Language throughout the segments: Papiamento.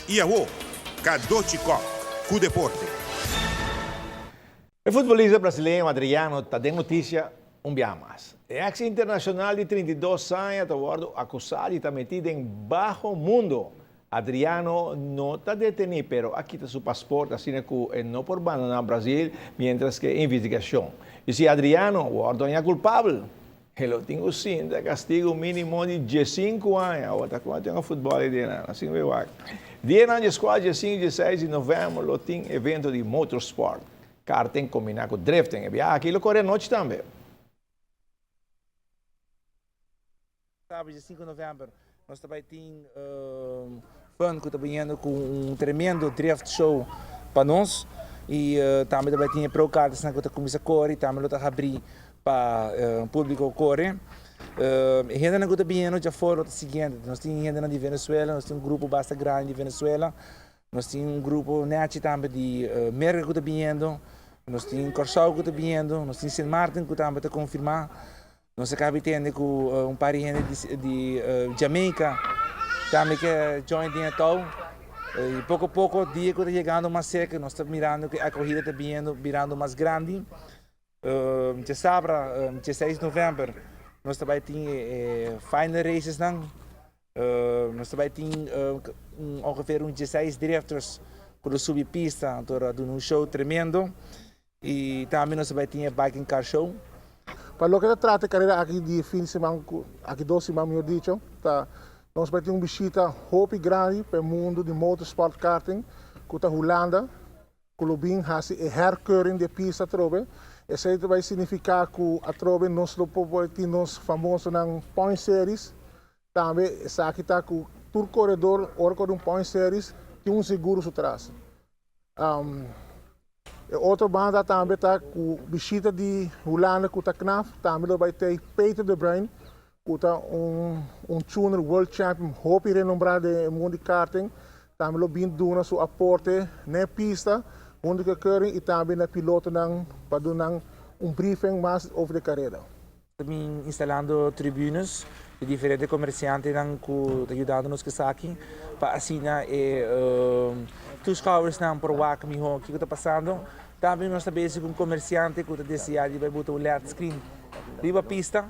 I awo, Cadochi Kock ku deporte. E futbolista brasileño Adriano ta den noticia un biaha mas. E ex internacional di 32 aña ta wordo acusa di ta meti den baho mundo. Adriano no ta deteni pero a kita su paspoort asina cu e no por bandona Brasil mientras cu e investigacion. Y si Adriano wordo haña culpabel, E lo tin ku sinta kastigu mínimo di diesinku aña. Awor ta kon a tin un futbòl ei den nan? Asina bo wak. Dianan dieskuater, diesinku i dieseis di novèmber lo tin evento di motorsport, karting kombiná ku drifting. E biaha aki lo kore anochi tambe. Sábado diesinku novèmber nos ta bai tin fun ku ta biniendo ku un tremendo drift show pa nos i tambe ta bai tin e pro kartersnan ku ta kuminsá kore i tambe lo ta habrí pa públiko kore. E hendenan ku ta biniendo djafor lo ta siguiente, nos tin hendenan di Venezuela, nos tin un grupo basta grandi di Venezuela, nos tin un grupo nèchi tambe di Merka ku ta biniendo, nos tin Kòrsou ku ta biniendo, nos tin Sint Maarten ku tambe ta konfirmá. Nos a kabi tende ku un par di hende di Jamaica tambe ke join den e tou. I poko poko dia ku ta yegando mas serka nos ta mirando ku e akohida ta biniendo birando mas grandi. Djasabra dieseis novèmber nos ta bai tin e final racesnan. Nos ta bai tin ongeveer un dieseis drifters ku lo subi pista anto a duna un show tremendo. I tambe nos ta bai tin e Bike and Car Show. Pa loke ta trata e karera aki di e fin di siman, aki dos siman mihor dicho, ta nos bai tin un bishita hopi grandi pa e mundu di motorsport karting ku ta Hulanda ku lo bin hasi e herkeuring di e pista atrobe. Esei ta bai signifiká ku atrobe nos lo por bai tin nos famosonan Point Series. Tambe esaki ta ku tur koredor ora kore un Point Series tin un seguro su tras. E otro banda tambe ta ku bishita di Hulanda ku ta knaf, tambe lo bai tei Peter de Bruin ku ta un un tuner world champion hopi renombrá den e mundu di karting, tambe lo bin duna su aporte na e pista huntu ku e keuring i tambe na e pilotonan pa duna nan un briefing mas over di e karera. Ta bin instalando tribunes di diferente comerciantenan cu ta yudando nos cu esaki pa asina e toeschouwersnan por wak miho kico ta pasando. Tambe nos ta bezig cu un comerciante cu ta desea di bay buta un led screen riba pista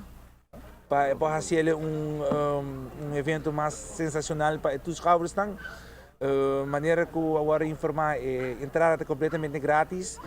pa e por haciele un un evento mas sensacional pa e toeschouwersnan. Manera cu awor a informa e entrada ta completamente gratis.